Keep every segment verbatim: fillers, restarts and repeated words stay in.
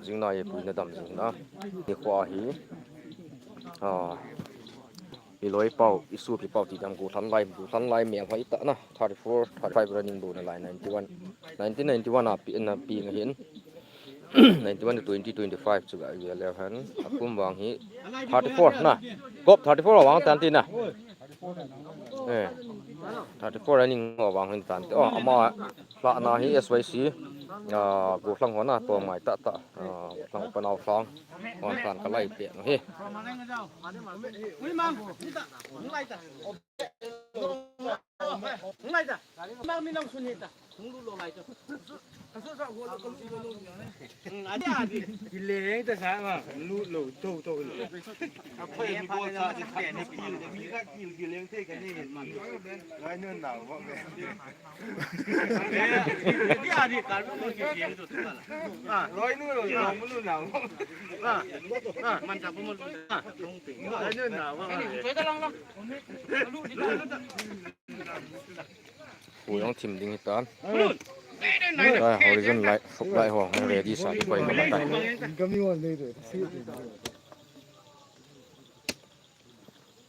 Jing na ye pui na dam jing na. Ni khua hi. Ah. I loi pau, i supi pau ti dang gu thlan lai, gu thlan lai mel hoi ta na. Thirty-four, thirty-five running bu na lai, ninety-one. Nineteen ninety-one a pi, na pi nga hin. Ninety-one to twenty twenty-five chu ga i le han. A kum vang hi thirty-four na. Kop thirty-four vang tan ti na. Eh. Thirty-four running vang hin tan ti. Oh, ama Lhahna hi S Y C, ah, Gollhang hon a tawm ngai tah tah, ah, Gollhang upa naupang hon tan ka lai peh hi. Kileng ta sa ma, lu lo to to lo. Aphai mi bol sa di kha ni kil, mi kha kil kileng te ka ni man. Lai nun na ma. Pu jong thim ding hitan. Horizon light, fog light ho ready sa koi ma ta.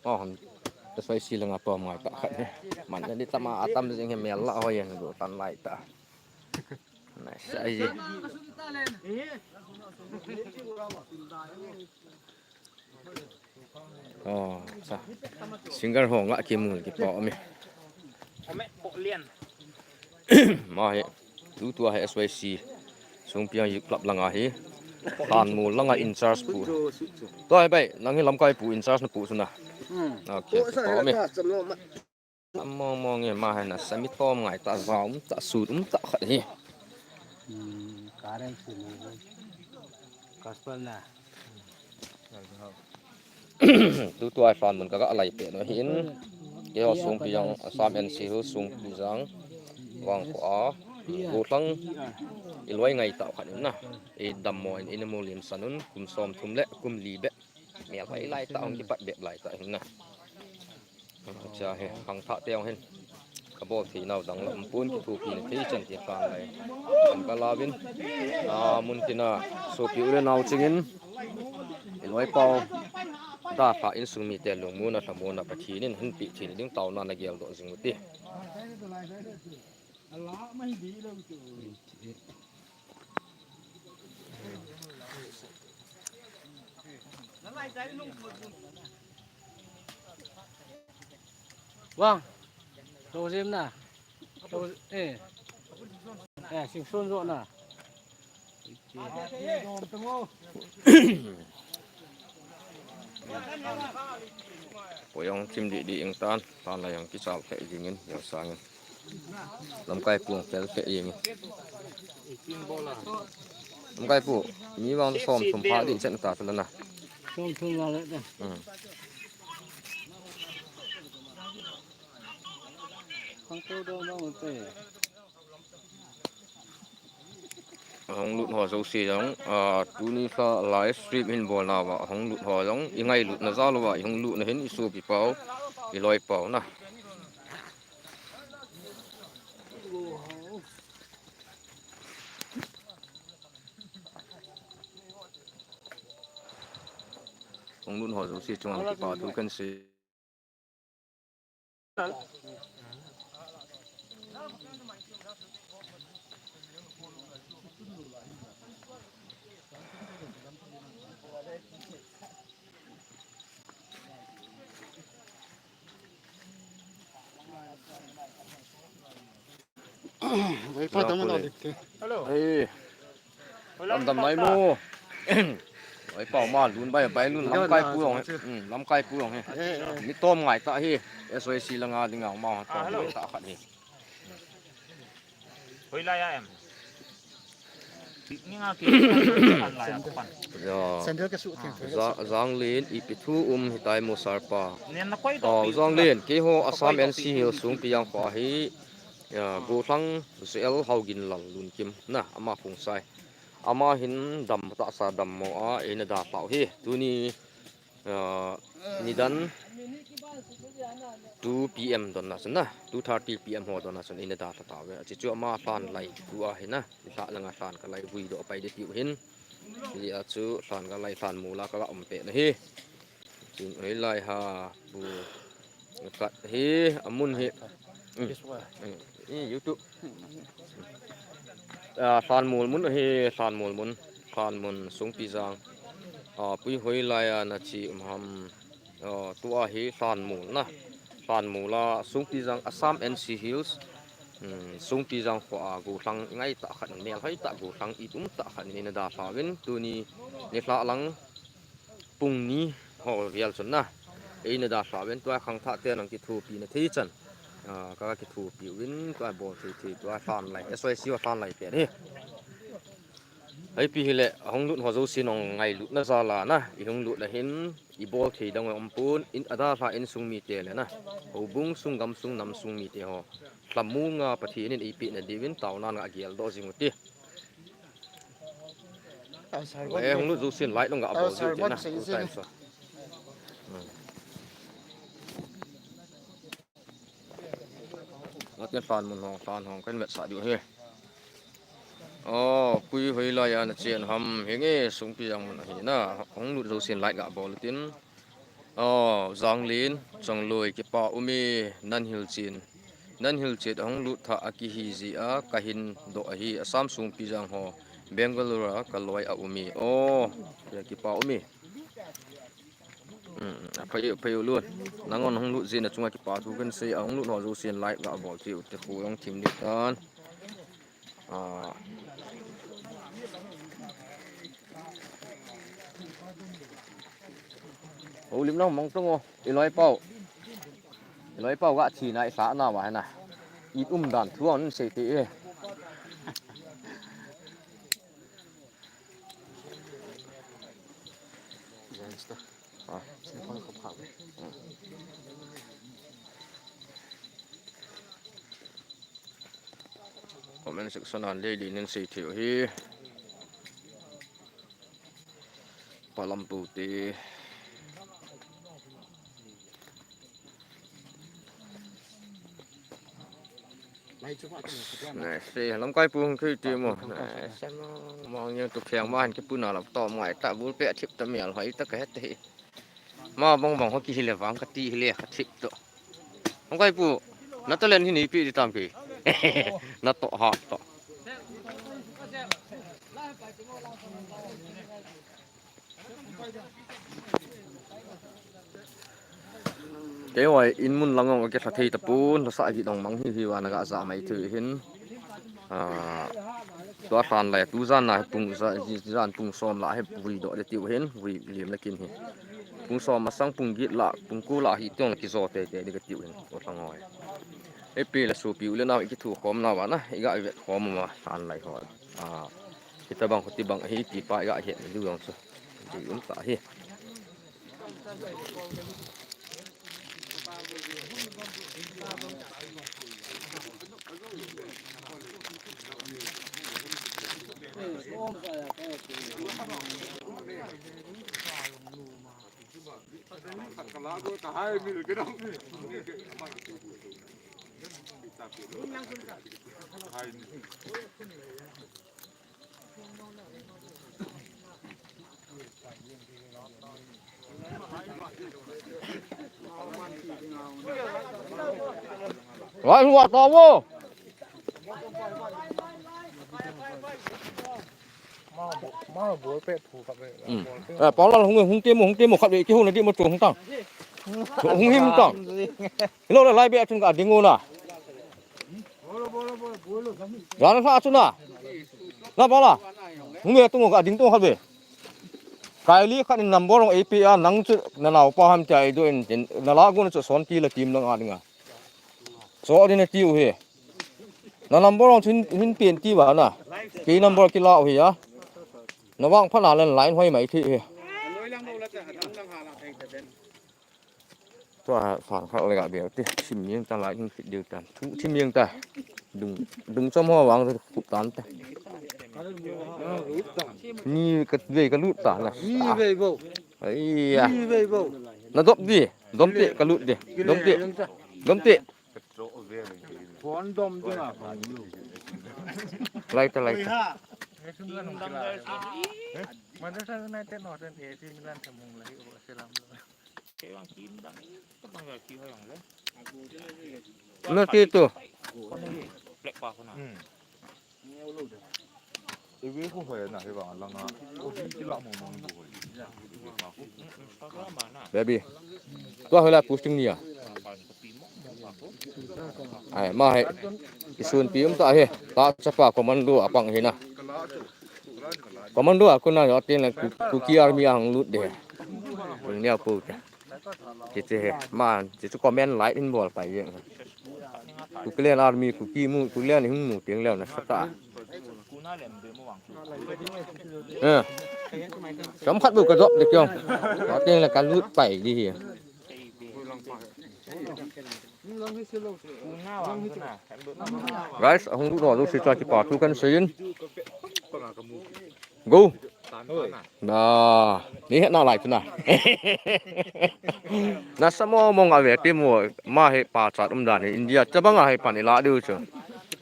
Oh, S Y C langa tawm ngai tah khat hi. Man ni tama atam jing hi mel lah hoi ang gu tan lai ta. Nice, ai ji. Oh, sa. Singer ho nga ki mul ki pa mi. Ma hi, tu tua hi S Y C. Sungpi ang youth club langa hi. Thanmol langa in charge pu. Tua hi bai, nang hi lamkai pu in charge na pu suna. Hmm. Okay, tua sa tua ha mi. Ka cham lo ma. Mong mong e ma hi na sami tom ngai ta va um ta sut um ta khat hi. Hmm, current si ni. Gospel na. Tu tua fan mun ka ga lai pe no hin. Keiho Sungpi jang, Assam N C Hills Sungpi jang. Vang ko a. Gollhang. I loi ngai ta khat na. I dam mo in, i na mo lim sanun. Kum som thum le, kum li be. Mel hoi lai ta, hung kipat be lai ta hin na. Cha he, khang tha te hung hin. Ka bol thei nau dang la um pun kithopi na thei chan ti khang lai. An ka lavin. A, mun tina sopi u le nau chingin. I loi pau. Da pha insung mite lungmona, lhamona Pathen in hin pi thei ding taona na gel doh jing u ti. Vang. Lo jim na. Lo, eh. Eh, sing sun zo na. Poi jong chim dih dih ing tan, tan la jong kichal thei jingin, jong sangin. Lamkai pu fel thei jingin. Lamkai pu, mi vang som thum pha dih chen ta sala na. Som thum la le ta. Hmm. Khang tu do ma un te. Hung lut ho jouse jong, a, tuni kha live stream hin bol nauva, hung lut ho jong, i ngailutna jal uva, i hung lutna hin i sopi pau, i loi pau na. Hung lut ho jouse chunga kipa thu kan sei. Hello. Dam dam nai mo. Oi, pau ma lun bai, bai lun lamkai pu jong he. Hmm, lamkai pu jong he. Eh, eh. Mi tom ngai ta hi. S Y C langa dinga ma tom ngai ta khat hi. Hoilai a em? Sandal ka suh theng theng. Za-, Zanglin, ipi thu um hitai mo sir pa. Oh, Zanglin, keiho Assam N C Hills sung Pijang kho hi, ya, Gollhang J L Hauginlal Lunkim na, ama Khongsai. Ama hin dam tahsa dammo a, eina dalhau hi. Tuni, ah, nidan two P M donna chun na, two thirty P M ho donna chun eina dalha tauve. Achi chu ama lhan lai tua hi na, nilhah langa lhan ka lai vui doh pai ding tiu hin. Hijeh a chu lhan ka lai lhan mol a ka ga um pet na hi. Chin oi lai ha, bu kat hi, amun hi. Mm. Mm. Eh, YouTube. Ah, lhan mol mun hi, lhan mol mun. Lhan mun sung Pijang. Ah, Pu Hoilai a na chi um ham. Ah, tua hi lhan mol na. Lhan mol a sung Pijang Assam N C Hills. Hmm, sung Pijang kho a Gollhang ngai tah khat, mel hoi tah Gollhang it um tah khat eina dalhauvin tuni nilhah lang pung ni ho vel chun na. Eina dalhauvin tua khangthah te nang kithopi na thei chan. Ah, ka kithopi uvin tua bol thei thei tua lhan lai. S Y C ho lhan lai pet hi. Ipi hile, ahung lut ho jouse nong ngailutna jal a na, i hung lut na hin, i bol thei dang um pon, in adalha insung mite le na, houbung sung, gamsung, namsung mite ho. Lhamon nga Pathen in eipeh na diuvin taona nga geldoh jing u ti. Eh, hung lut jousen light long ga bol jiu te na. Hmm. Atin lhan mun hong, lhan hong kan vetsah diu hi. Oh, Pu Hoilai a na chen ham, hinge sung Pijang mun ahi na, hung lut jousen light ga bol tin. Oh, Zanglin, Chongloi, kipa um e, nan hilchen. Nan hilchen ahung lut tha a kihi jeh a, ka hin doh ahi, Assam sung Pijang ho, Bangalore a ka loi a um e. Oh, kipa um e. Hmm, aphai, aphai u lun. Nanghon hung lut jeh na chunga kipa thu kan sei, ahung lut ho jousen light ga bol ti u te khu jong thim ding tan. Ah. Houlim lang mong tong o, i loi pau. I loi pau ga thi na i sa na wa na. I um dan thu an sei ti e. Comment section a lei lei nin sei thei u hi. Palam pu te. Nai se, lamkai pu hung kei ti mo. Nai se mo, mong yang tu phiang ma han ki pu na lam to mai ta bul pe thip ta mial hoi ta ka het hi. Ma bang bang ho ki hile vang ka ti hile ka thip to. Lamkai pu, na talent hi ni pi di tam ki. Na to ha to. Kei hoi in mun lang ong ka thei ta pun, sa gi dong mang hi hi wa na ga za mai thu hin. Ah, tua lhan lai tu jan na pung za, jan pung som la hi vui doh de tiu hin, vui lim na kin hi. Pung som masang pung get la, pung ko la hi tiong la ki zo te te de ka tiu hin, ko thang hoi. Epi la su piu le na ki thu khom na wa na, i ga vet khom ma lhan lai ho. Ah, kita bang, kita bang hi ti pa i ga het ni du yong su. Di um ta hi. Vai hua to wo. Ma bol pe phu ka pe. Hmm. Eh, Paulal hung, hung te mo, hung te mo khat ve ki hung na di mo tu hung tang. Hung him tang. Lo la lai be atun ka ding u na. Ran ha chu na. Na ba la. Hung me tung ka ding tung kha be. Kai li khan number ong A P A nang chu na nau pa ham ti ai do in tin na la gun chu son ti la tim nang a dinga. So din ti u he. Na number ong hin hin pen ti ba na. Ki number ki la u he ya. Na vang phat na len line hoi mai thi hi. Tua san khat le ga bel ti. Thim miang ta lai hing fit diu tan. Thu thim miang ta. Dung, dung chom ho vang khup tan ta. Ni ka vei ka lut ta na. Ni vei bo. Ai ya. Ni vei bo. Na dop di. Dom ti ka lut di. Dom ti. Dom ti. Phone dom ding a phone lu. Lai ta, lai ta. Manchester United no ten A C Milan themung lai o selam lo. Kewang kim dang, kewang ya ki hoyang le. Na ti tu. Black pa ko na. Hmm. Iwe ko hoya na he ba langa. Ko ti la mo mo ko hoya. Baby. Tua hola posting ni a. Ai, ma he. Isun pi um ta he. Ta chapa commando a pang he na. Commando a ko na yo tin la Ku-, Kuki Army a hung lut de. Tung nia po ta. Ti ti he. Ma, ti tu comment like in bol pai ye. Kukiland Army, Kuki mu, Kukiland hung mu, ting leo na sata. Eh. Chom khat bu ka dop de kyong. Ka ting la ka lut pai di hi. Guys, hung lut no, lu si cha ki pa tu kan sein. Go. Na, ni he na lai tu na. Na samo mong a ve ti mo, ma he pa chat um dan hi India, cha bang a he pan ila diu chu.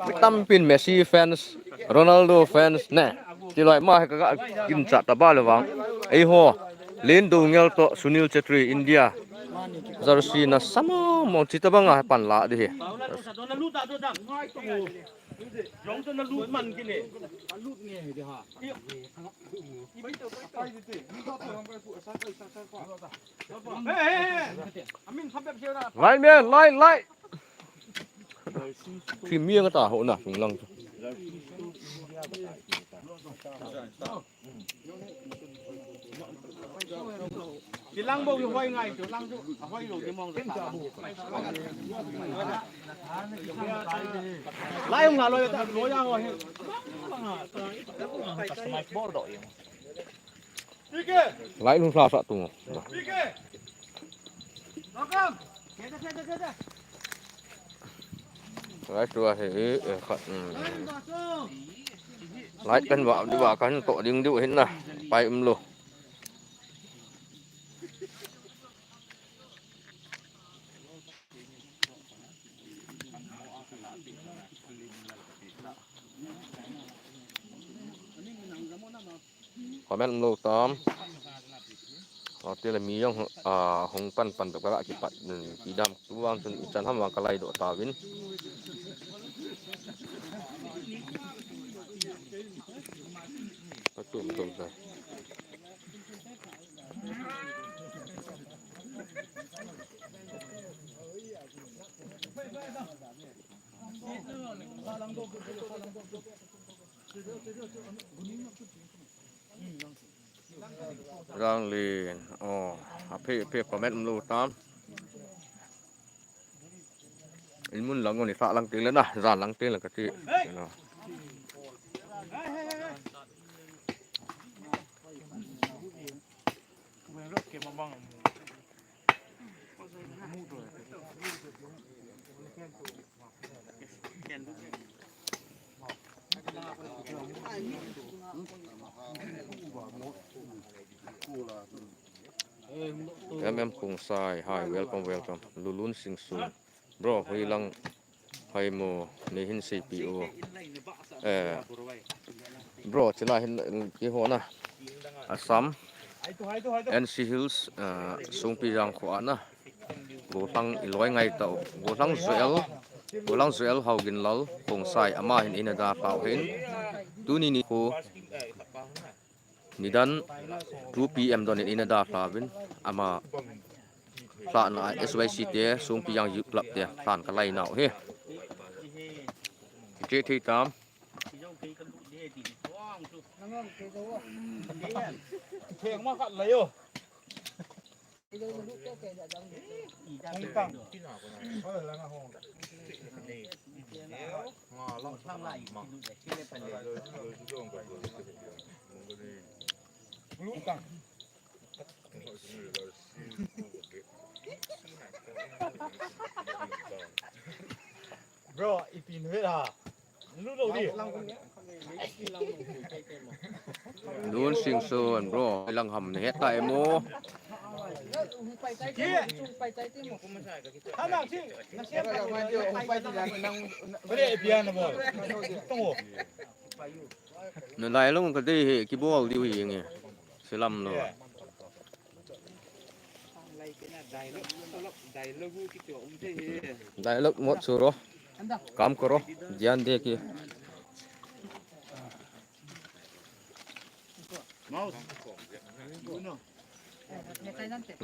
Mi tampin Messi fans, Ronaldo fans ne. Ti lai ma he ka ga kin chat ta ba le vang. Ei ho, Len Do Ngel to Sunil Chetri India. Jersey na samo mong chi ta bang a he pan la di hi. Line man, line, line. Thim miang ta ho na, thung lang. Ti lang bo hoi ngai, ti lang bo, a hoi lo ti mong ta. Lai hung la lo ta, lo ya ho he. Customize bol do yung. Lai hung la sa tu. Lai tua he, eh, khat, hmm. Lai kan va, di va kan to ding diu hin na. Pai um lo. Comment lo tam. Ati le mi jong, ah, hung pan pan bep ka kipat, mm, ti dam tu vang chun ichan ham vang ka lai doh tauvin. Ka tum tum ta. Ranglin, oh, aphe, aphe comment um lo tam. In mun lang ni sa lang ting le na, jan lang ting le ka ti. You know. M M Khongsai, hi, welcome, welcome. Lulun Singsun. Bro, hoilang, hoi mo, nei hin sei pi o. Eh, bro, chila hin, ki ho na. Assam, N C Hills, eh, Songpijang kho a na. Gollhang i loi ngai tau. Gollhang Joel, Gollhang Joel Hauginlal, Khongsai, ama hin eina dalhau hin. Tuni nikho, nidan two P M don in eina dalhauvin, ama lhahna a S Y C te, Songpijang Youth Club te, lhan ka lai nau hi. Che thei tam. Theng ma khat lai o. Bro, ipi nuve ha. Lu lo di. Lun Singson, bro. Lang ham ne heta emo. Hama si. Bro, ipi ana bol. Tongo. Nalai long ka dei hi kibol diu hi nge. Silam lo. Dialogue mot suro. Kam koro. Dian de ki.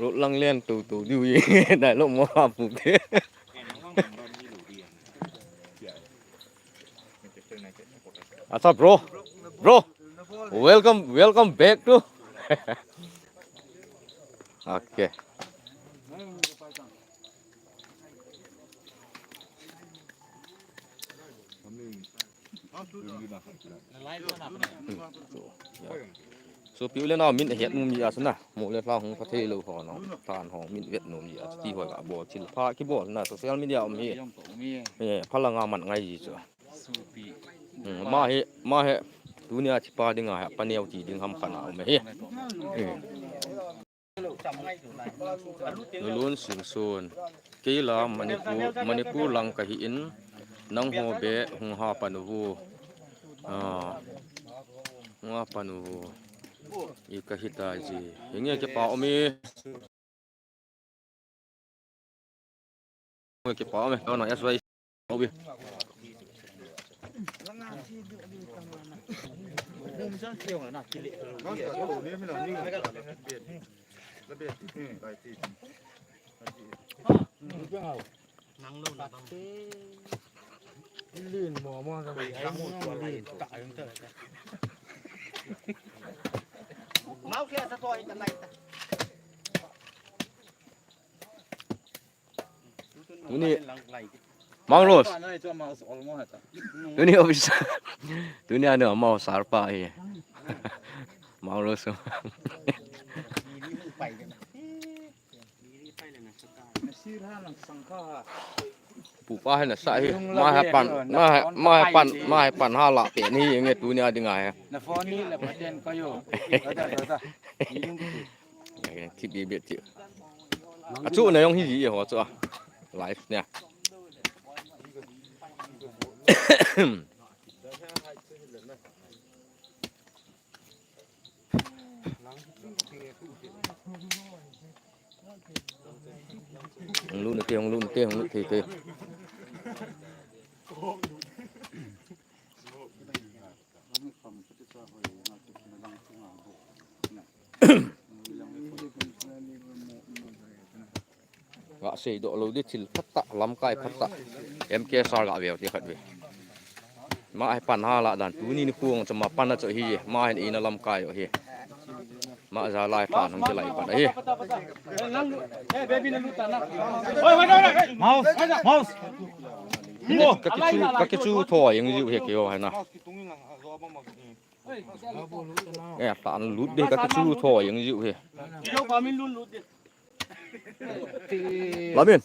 Rot lang len tu tu diu ye. Dialogue mo ha pu ke. Asa bro. Bro. Welcome, welcome back to. Okay. Sopi u le nao min het nom ji a chu na, mo le lha hung pha thei lou ho na, than ho min vet nom ji a chu ti ho ga bol thil pha kibol na social media um hi. Eh, pha langa man ngai ji chu. Hmm, ma hi, ma hi, tunia thipa dinga hi, paneo ti ding ham khat a um hi. Hmm. Nulun Singson. Kei la Manipur, Manipur lang ka hi in, nangho be hung ha pan uvo. Ah, hung ha pan uvo. I ka hi ta ji. Hinge ke pa omi. Ke pa omi. Kau na S Y. Obi. Nang lo na bang. Lin mo mo sa. Mau kya sa to ay tanay ta. Tuni Mang Rose. Tuni office. Tuni ano mau sarpa hi. Mang Rose. Pupa hi na sa hi. Ma ha pan, ma ha, ma ha pan, ma ha pan ha la pe ni nge tunia dinga hi. Na phone ni la paten ko yo. Tada, tada. Ki bi bet ti. Achu na jong hi ji ho chu a. Live nia. Hung lut nate, hung lut nate, hung lut thei te. Ga sei doh lou di thil phatah, lamkai phatah. M K sar ga veu ti khat ve. Ma hi pan ha la dan tuni nikho chu ma pan a chu hi, ma hin ina lamkai u hi. Ma ja lai pan hung kilai pan hi. Mouse, mouse. Ka kichu, ka kichu tho jeng jiu hi kio hai na. Eh, tan lut de ka kichu tho jeng jiu hi. Lamin.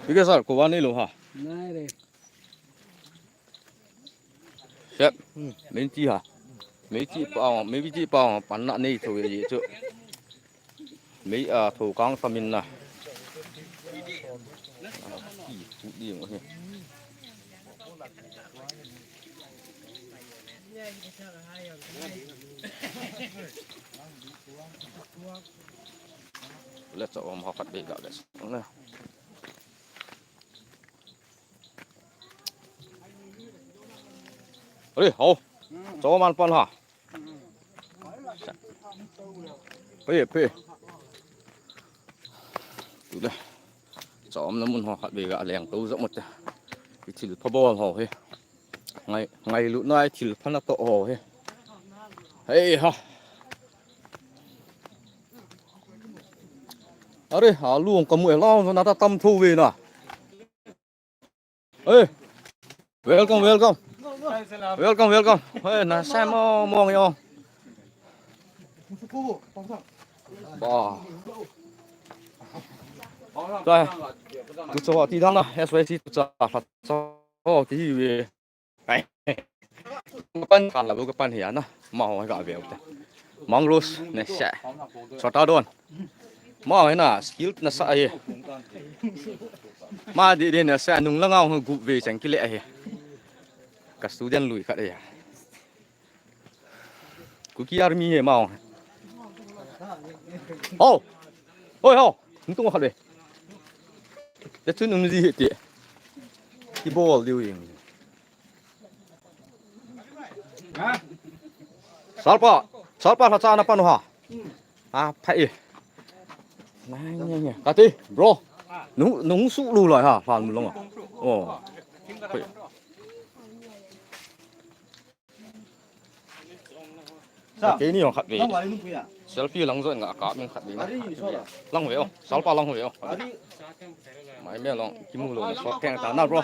Bige sar, ko wa nei lou ha. Nai re. Sep, mei chi ha. Mei chi pa, mei chi pa, pan na nei tho ye chu. Mei a tho kang tamin na. Ki tu di mo he. Let's go, ma khat be ga ga. Are, hao. Cho man pan ha. Pe, pe. Tu le. Ka umna mun ho khatvei ga leng to jep mo te. Ithil pha bol ho hi. Ngai, ngailutna ithil pha natoh ho hi. Hei ha. Are, alu ong kamu e, lao na ta tam tho ve na. Hey, welcome, welcome. Welcome, welcome. Hey, na sa mo mo ngi o. Ba. Tucha ti dang na, S Y C tucha. Tucha. Oh, ti ve. Ai. Kapan kala bu kapan hi ana. Ma ho ga ve u ta. Mangrose ne sa. Sota don. Ma ho na skill na sa hi. Ma di di na sa nung langa ho gup ve chang kile hi. Ka student lui khat hi. Kuki Army hi ma ho. Ho. Oi ho. Nung tung khat ve. Te chun um ji hi ti. Ki bol diu ing. Salpa, salpa lhacha na panu ha. Ah, phai. Na, nya, nya. Kati, bro. Nung, nung su lu lai ha, hlan mu long. Oh. Phai. Sa. Kei ni jong khat ve. Lang wai nung puya. Selfie lang jong nga ka min khat ve na. Ari, so la. Lang ve o. Salpa lang ve o. Ari. Mai me long kimu lo na so keng ta na, bro.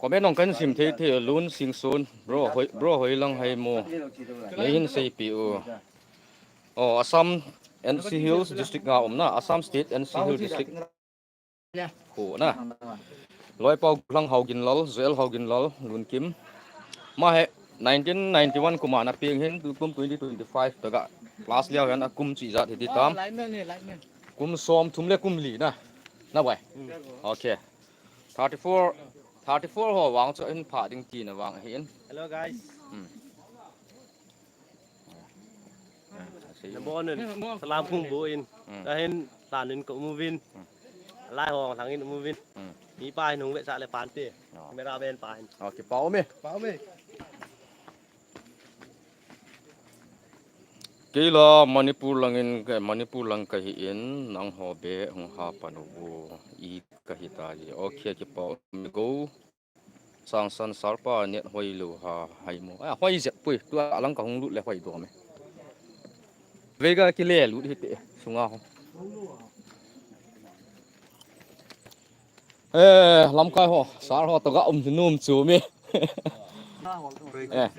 Comment nong kan sim thei thei lun sing sun. Bro hoi, bro hoi lang hai mo. Nei hin sei pi u. Oh, Assam N C Hills District nga um na. Assam State N C Hills District. Khu na. Loipau Gulang Hauginlal, Joel Hauginlal, Lunkim. Ma he nineteen ninety-one kum a na peng hin, tukum twenty twenty-five taga class liao hin a kum chi jat hi ti tam. Kum som thum le kum li na. Na bai. Okay. Thirty-four, thirty-four ho vang chu hin pha ding ti na vang hin. Hello guys. Hmm. Nabon un, salam kong bu in. Hmm. Ahin, tan in ka um uvin. Hmm. Lai hong thang in um uvin. Hmm. Mi pa hin hung ve sa le pan te. Oh. Camera man pa hin. Oh, kipa um e. Pa um e. Kei la Manipur lang in, Manipur lang ka hi in, nang ho be hung ha pan u i ka hi ta hi. Okay, kipa um e go. Sangsan Salpa net hoi lou ha hai mo. Ah, hoi jep pui. Tua lang ka hung lut le hoi dom e. Vega kile lut hi te sunga ho. Eh, lamkai ho, sar ho to ga um num chu mi. Eh.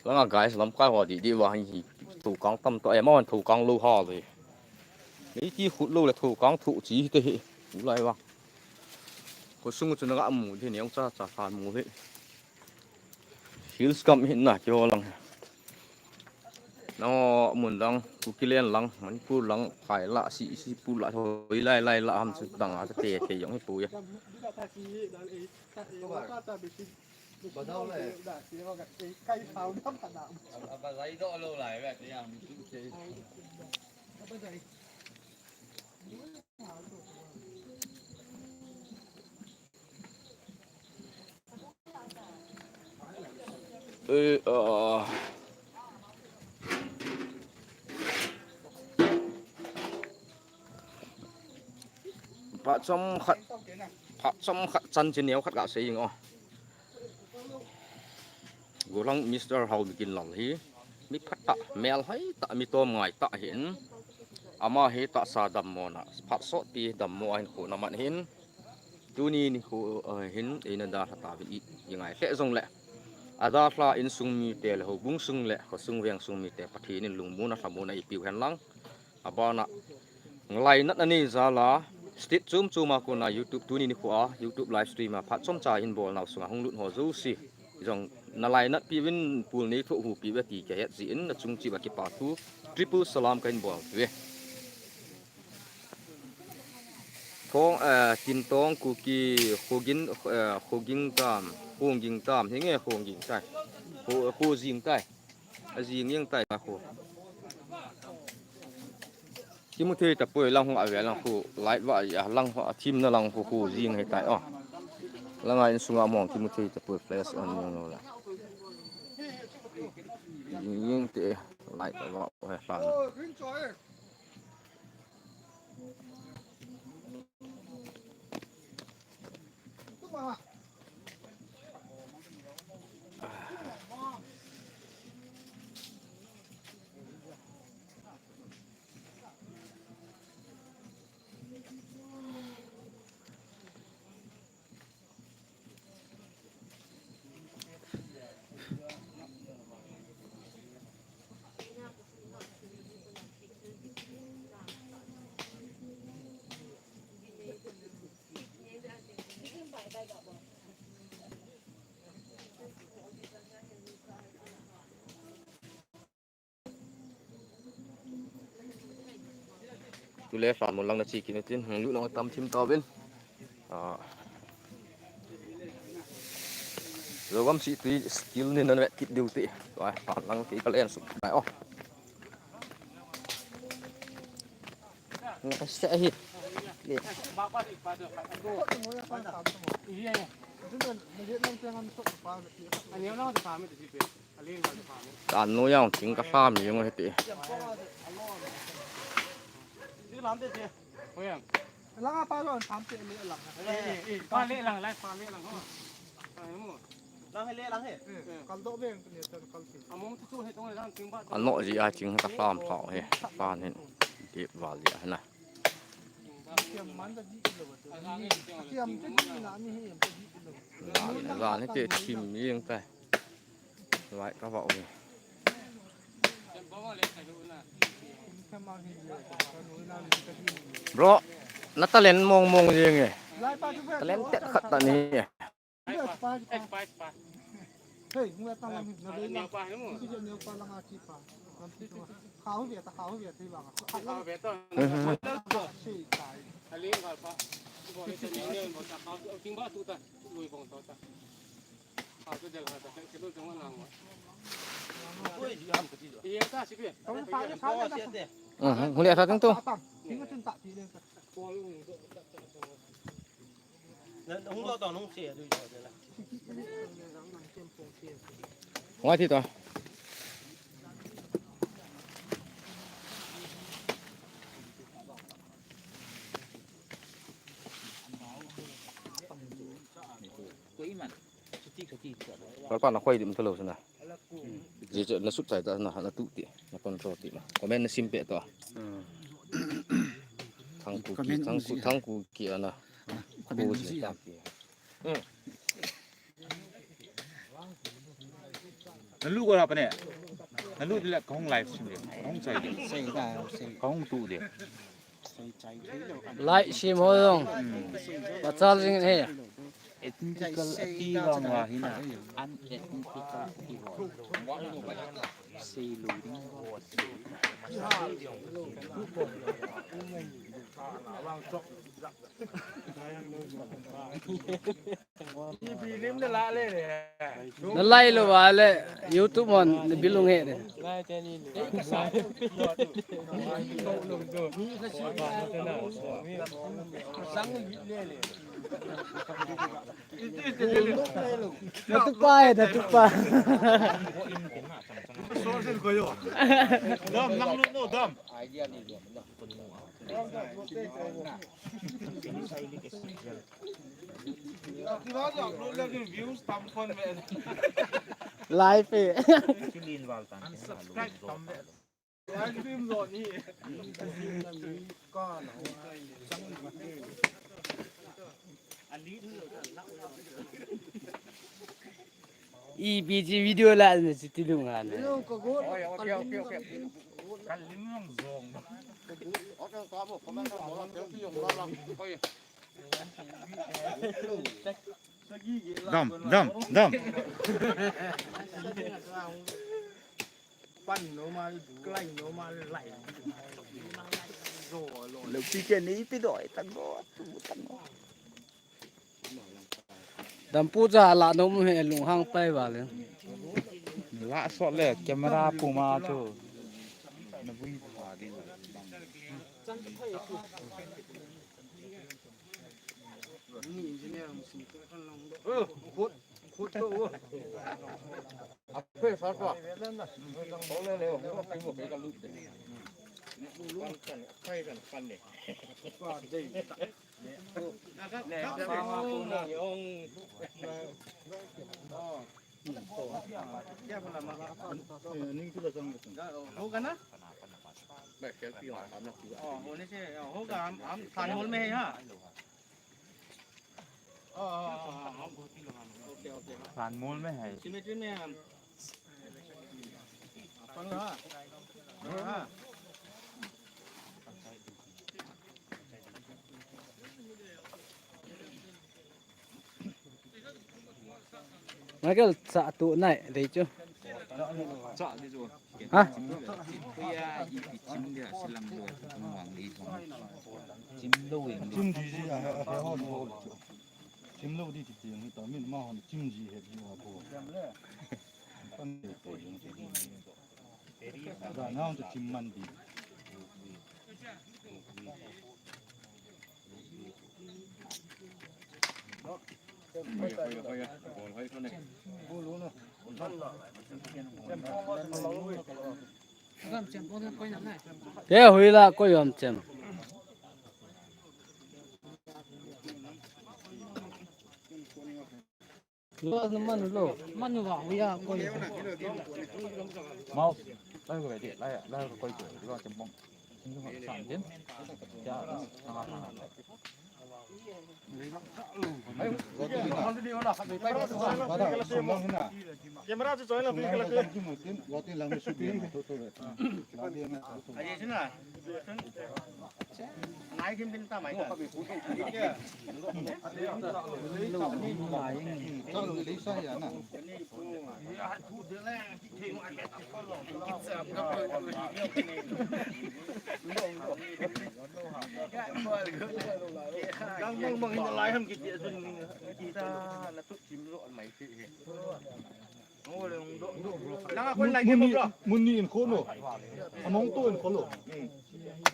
Langa guys, lamkai ho di di vang hi thukang tam to, eh, ma thukang lou ha le. Nei ti khut lou le thukang thu chi te hi. U lai vang. Ko sung chu na ga mu di neu cha cha khan mu hi. Hills kam hi na ki ho lang. Nang mun lang, Kuki len lang, Manipur lang, phai la, si, si pu la, hoi lai lai la ham chu dang a te te jong hi pu ya. Eh, ah. Phat chom khat, phat chom khat chan chi neo khat ka sei ing o. Golang Mister Hauginlal hi mi phatah, melhoi tah, mi tomngai tah ahin. Ama hi tahsa dammona, phat sotpi dammo ahin khuna man hin. Tuni nikho, eh, hin eina dalha tauvin i, i ngai lheh jongle. Adalha insung mite le houbung sung le khosung veng sung mite Pathen in lungmonna lhamonna eipiu hen lang. Abana lainat anei jal a state chom chom a kona YouTube tuni nikho a YouTube live stream a phat chomcha hin bolnau sunga hung lut ho jouse jong na lainat piuvin pul nei thoh hu piuve ti kahet jeh in nachung cheh uva kipa thu triple salam kahin bol uve. Thong, eh, Tintong Kuki Khogin, eh, Khoging tam, Khongging tam, hinge Khongging tai. Kho, Khojing tai. Ajing jeng tai ka kho. Kimu thei tapoi lang ho, ave lang ho, light va a lang ho, a thim na lang ho, ho jing he tai o. Langa insunga mong kimu thei tapoi, flash on jing lo la. Jing jing te light va he lang. Tule fan mun lang na chi kit in tin, hung lut nang tam thim tauvin. Ah. Zogam si tui skill ni nan vet kit diu ti. Tua fan lang kei ka len suk nai o. Nga ka sa hi. Le. Tanu jong thing ka hlam jing u hiti. Langa pa lon tham te le lang. Eh, eh, pa le lang, lai pa le lang ho. Ai mo. Lang he le lang he. Eh, kal do beng ni tan kal ti. Among tu tu he tong lang ting ba. Ano ji a thing ka hlam pha he. Pa nin. Dip val ji a na. Siam man da ji lo ba tu. Siam te ni na ni he, te ji lo. La, la ni te thim jing tai. Lai ka va u. Bro, na talent mong mong jing e. Talent tet khat ta ni e. Hey, hung le ta lam hi, na le la. Neo pa lang a chi pa. Lam chi pa. Khau ve ta, khau ve ta, bang. Khau ve ta. Sei tai. Ali ngal pa. Bo le ta ni ne, bo ta khau, ting ba tu ta. Lui bong to ta. Khau tu del ha ta, ke lu jong lang wa. Oi, di ham ka ti do. Ye ta si pe. Tong pa le pa le. Mhm, hung le ta ting tu. Ting tin ta ti le ta. Hung ti to. Koi man. Suti, suti. Koi pa na khoi dim thalo sana. Ji chu na sut chai ta na, na tu ti, na control ti na. Comment na sim pe to. Hmm. Thang ku ki, comment thang ku, ji. Thang ku ki ana. Ah, comment ku ji ji ta. Tam ki. Hmm. Na lu ko la pa ne. Na lu le ka hung live sim le. Ka hung chai de. Sei da, sei. Ka hung tu de. Lai sim ho jong. Pachal jing he. Ethical ati vang va hina. Unethical ati vang. Sei lo ding. Na lai lou va le, YouTube mon na bilung he de. Na tupa he, na tupa. Dam, nang lut no, dam. Live e. I B G video la na si ti lung han. Dam, dam, dam. Pan no ma, klai no ma, lai. Lo pi ke ni pi doi ta go, tu ta go. Dampu ja la nom he, lunghang pai vale. La sot le camera pu ma chu. Na vui pha di. San mol mein hai. Symmetry mein hai. Michael, cha tu nai dei chu. Cha di chu. Ha? Kuya i pi chim dia silang lo tu wang di thong. Chim lo ing di. Chim di ji a, a, a, a, ho, ho, ho. Chim lo di ti ti ngi ta min ma hon chim ji he ji wa ko. Pan de to jong. Da na hon chim man di. Te hui la ko yom chem. Lo na manu lo. Manu wa hu ya ko. Mau. Lai ko de, lai, lai ko ko. Lo chem bong. Chem bong san din. Ya, ha ha ha. Camera chu choi la, pin ka la pin. Aji sina. Nai kim din ta mai ta. Dang bang bang hin lai ham kiti asun kita na tu chim lo mai ti he. Mun ni, mun ni in kholo. Among to in kholo.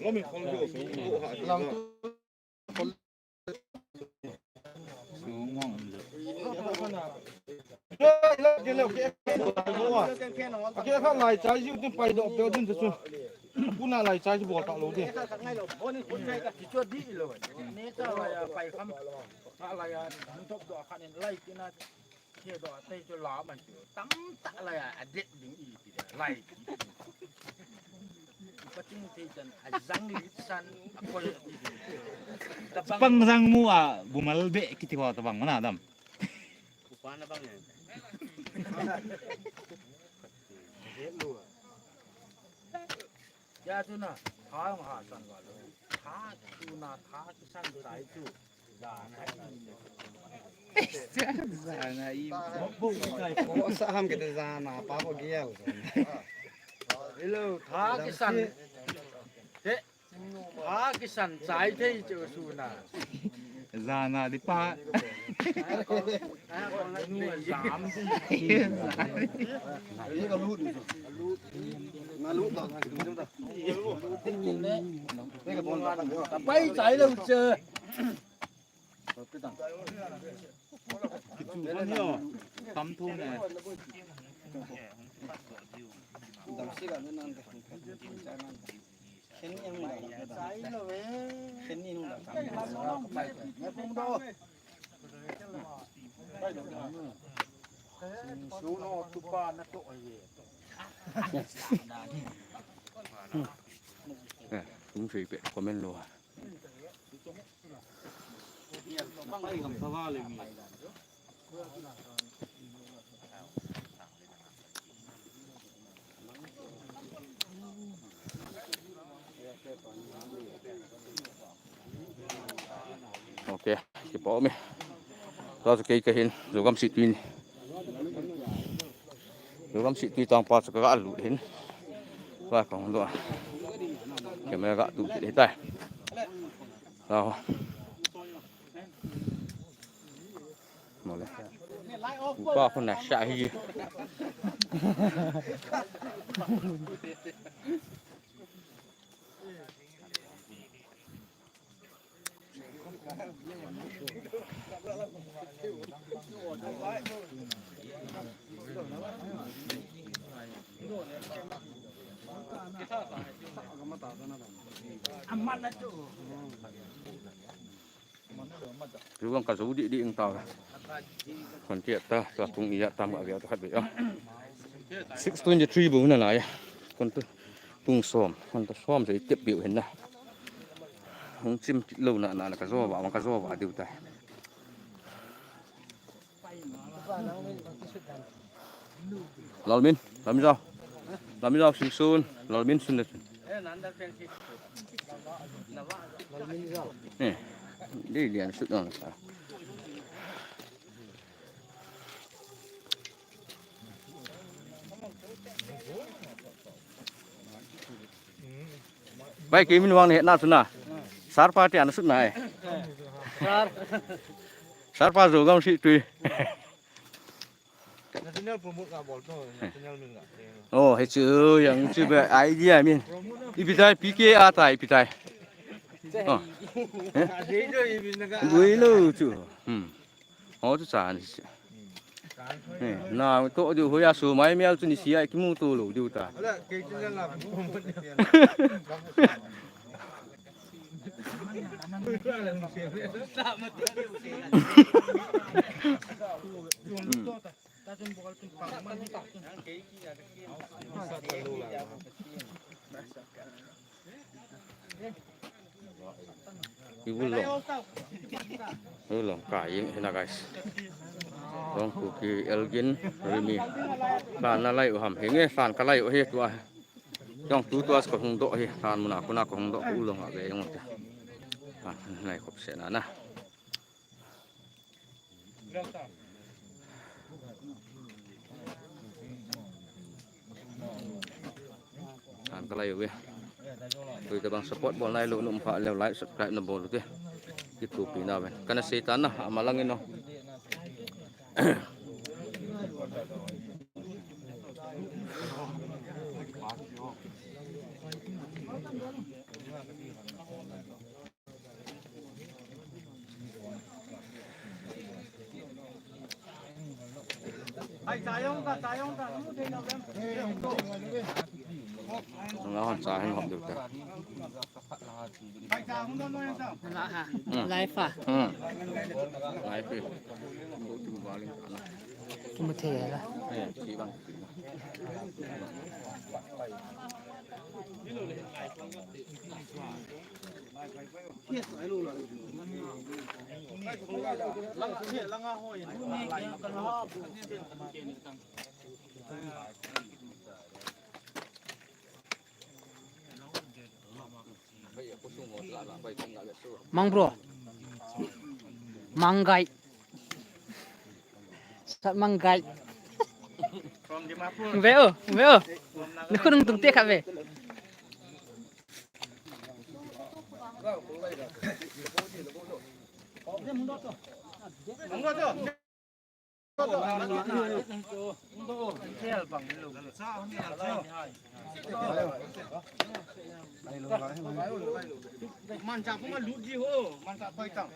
Lo min kholo. Lang to. Ake kha lai chai jiu tin pai doh peh din chu. Puna lai chai ji bol ta lo din. Pang jang mu a bumal be kiti ho tabang mana dam. Upa na bang ne. Ya tu na, tha ha san wa lo. Tha tu na, tha kisan sai tu. Sa ham kiti jana pa ko gial. Hello, tha kisan. Te, tha kisan chai thei chu suna. Jana di pa. Nu jam di. Pai chai lo che. Tam thu ne. Eh, hung sei peh comment lo. Ok, kipa um e. Tua chu kei kahin, Zogam Sittwe ni. Zogam Sittwe tangpa chu kaga lut hin. Tua kahung doh a. Camera ga tu kit hitai. Tua ho. Mole. Upa khun na sa hi. Chu vang ka zo dih dih ing tau. Kon tia ta, ta tung iya tam ka via ta khat be a. Six twenty-three bu na lai. Kon tu tung som, kon ta som se tep biu hen na. Hung chim lo na na ka zo ba, ka zo ba diu ta. Lalmin, Lalmin jao. Lalmin jao, Simsun, Lalmin sun le sun. Eh, di lian sut dong sa. Bai, kei min vang ne na suna. Sar pa ti ana suna ai. Sar. Sar pa zo gam si tui. National promote ka bol to, national min ka. Oh, he chu yang chu be idea min. Ipi tai P K a tai ipi tai. Oh. Ka sei jo ipi na ka. Gui lo chu. Hmm. Oh, chu cha ni si. Hmm. Eh, na to ju hoya su mai mel chu ni si ai kimu to lo ju ta. Ala, kei chu la. Ibu long. Ibu long ka ying hina, guys. Long ku ki Elgin Rimi. San na lai u ham. Hinge san ka lai u hi tua. Jong tu tua ko hung do hi. San muna kuna ko hung do ku long a ve yong ta. Lai khop se na na. Kan ka lai uve. Tui tabang support bol nai lo num pha leu like subscribe na bol u te. Kitupi na ven. Kana sei ta na ama lang ino. Nga hon cha hin hom deu te. Life a. Hmm. Life. Kuma thei la. Eh, chi bang. Mang bro. Mang gai. Sat mang gai. Ve o, ve o. Ni khun tung te kha ve. Man cha puma lut ji ho, man cha koi tang.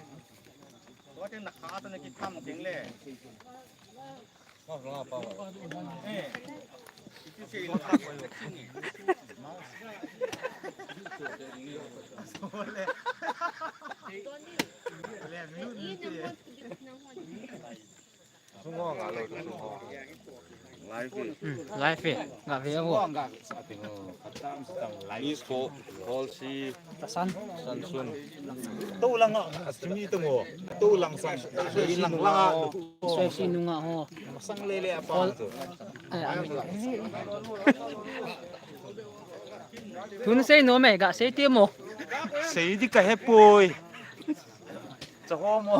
Tua teng na kha ta na ki tham teng le. Eh. Itu sei na kha koi lo. Le, le, mi, mi, mi. Live e. Hmm, live e. Nga ve vo. Miss ko, Paul si. Tasan. Sansun. To lang a, asimi to ngo. To lang sang. Lang lang a. Soi si nunga ho. Sang lele apa to. Ai, ai. Tun sei nom e, ga sei te mo. Sei di ka he poi. Cha ho mo.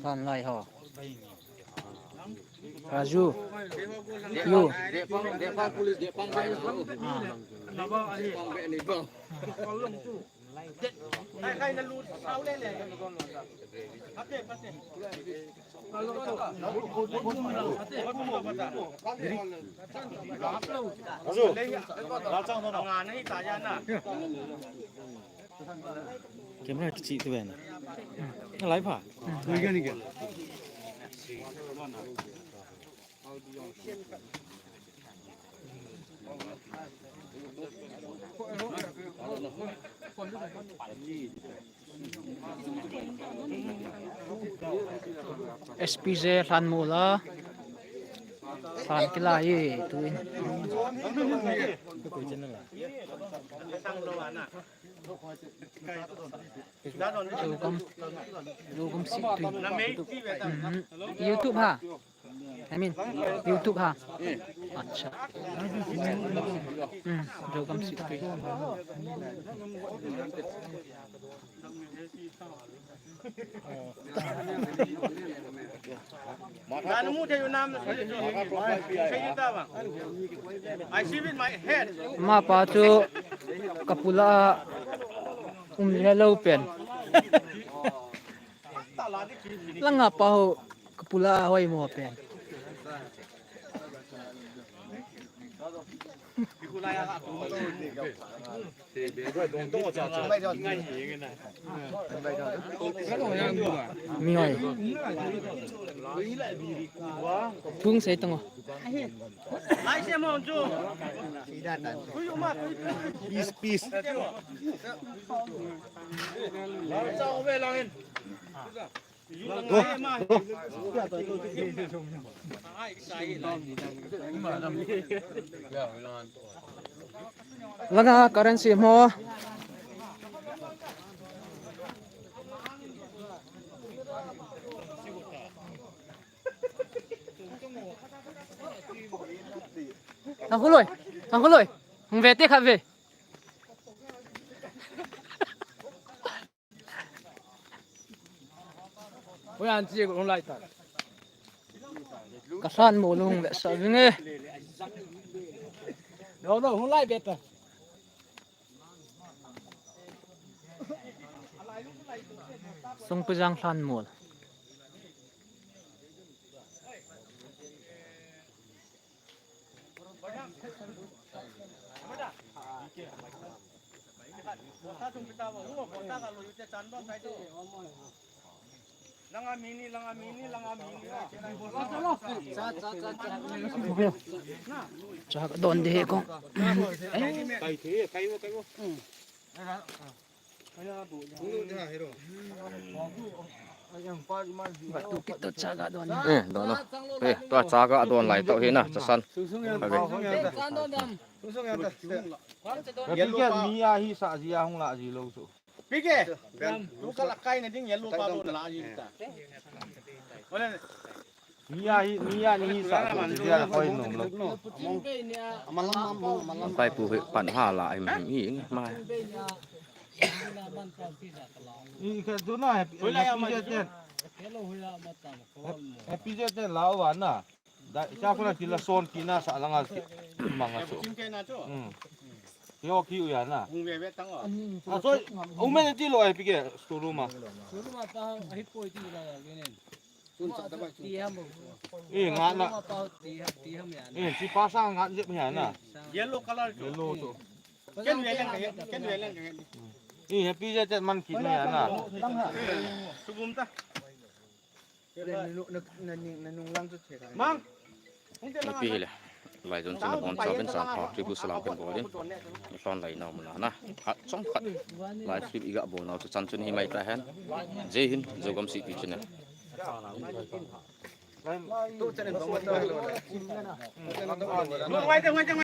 San lai ho. Raju. You. Ah. Camera kichih tu ve na. Na live ha? S P J lhan mu la. Lhan kila e tu in. Jogam, jogam si tu. Mhm. YouTube ha. I mean, YouTube ha. Acha. Hmm, jogam si tu. Ama pa chu kapula um hello pen. Langa pa ho kapula hoi mo pen. Mi hoi. Tung sei tong o. Peace, peace. Langa currency mo. Thang khuloi, thang khuloi. Hung ve te khat ve. Ka lhan mo lung ve sa vinge. No, no, hung lai ve ta. Songpijang lhan mol. Cha ka don de he kong. Ba tu kit to cha ka don. Eh, don no. Eh, to cha ka don lai to he na, cha san. Ave. Yellow pa. Mi a hi sa ji a hung la ji lo su. Pike. Tu ka la kai na ding yellow pa lo na la ji ta. Ole. Mi a hi, mi a ni hi sa ji a koi nom lo. Pai pu hi pan ha la im im i ma. I ka tu na happy, happy je ten. Happy je ten la wa na. Da, cha ko na ti la son ki na sa la nga ki. Manga so. Hmm. Yo ki u ya na. Hung ve ve tang o. A so, u me ti lo ai pi ke, store room a. Store room a ta, a hi poi ti la ya ke ne. Ti ham. Eh, nga na. Ti ham, ti ham ya na. Eh, si pa sa nga je ya na. Yellow color. Yellow to. Ken ve leng ka he, ken ve leng ka he. Eh, happy je ten man ki ne ya na. Sugum ta. Mang. Ipi hile. Lai jun chun bon cha ben san pha, tribu salam pen bolin. Lhon lai na mun na. Khat chom khat. Live clip iga bol na chu chan chun hi mai ta hen. Jai Hind, Zogam City channel.